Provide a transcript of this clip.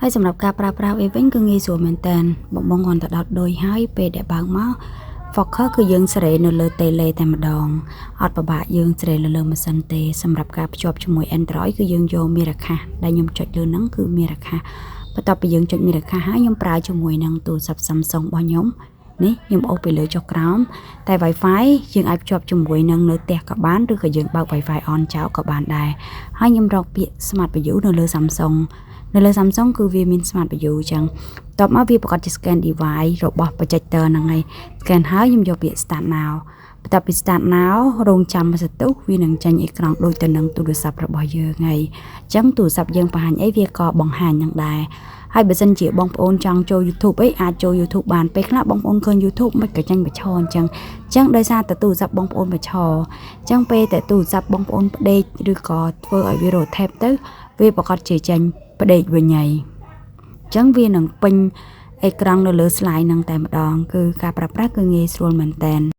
ហើយសម្រាប់ការប្រើប្រាស់វាវិញគឺងាយស្រួលមែនតើបងបងគ្រាន់តែដោតដូចហើយពេលដែលបើកមក focus គឺយើងសេរីនៅលើ tele តែម្ដងអត់ពិបាកយើងសេរីនៅលើម៉ាស៊ីនទេសម្រាប់ការភ្ជាប់ជាមួយ Android គឺយើងយក Miracast ដែលខ្ញុំចុចលើហ្នឹងគឺ Miracast បន្ទាប់ពីយើងចុច Miracast ហើយខ្ញុំប្រើជាមួយនឹងទូរស័ព្ទ Samsung របស់ខ្ញុំនេះខ្ញុំអូសពីលើចុះក្រោមតែ Wi-Fi យើងអាចភ្ជាប់ជាមួយនឹងនៅផ្ទះក៏បានឬក៏យើងបើក Wi-Fi on ចោលក៏បានដែរហើយខ្ញុំរកពាក្យ Smart View នៅលើ Samsung នៅលើ Samsung គឺវាមាន Smart View អញ្ចឹងបន្ទាប់មកវាប្រកាសជា scan device របស់ projector ហ្នឹងហើយ scan ហើយខ្ញុំយកពាក្យ start now បន្ទាប់ពី start now រងចាំមួយសន្ទុះវានឹងចេញអេក្រង់ដូចទៅនឹងទូរស័ព្ទរបស់យើងហើយអញ្ចឹងទូរស័ព្ទយើងបង្ហាញអីវាក៏បង្ហាញនឹងដែរហើយបើសិនជាបងប្អូនចង់ចូល YouTube អីអាចចូល YouTube បានពេលខ្លះបងប្អូនឃើញ YouTube មិនក៏ចេញបញ្ឈរអញ្ចឹងអញ្ចឹងដោយសារតែទូរស័ព្ទបងប្អូនបញ្ឈរអញ្ចឹងពេលតែទូរស័ព្ទបងប្អូនផ្ដេកឬក៏ធ្វើឲ្យវា rotate ទៅវាប្រកាសជាចេញផ្ដេកវិញហើយអញ្ចឹងវានឹងពេញអេក្រង់នៅលើ slide ហ្នឹងតែម្ដងគឺការប្រើប្រាស់គឺងាយស្រួលមែនតើ។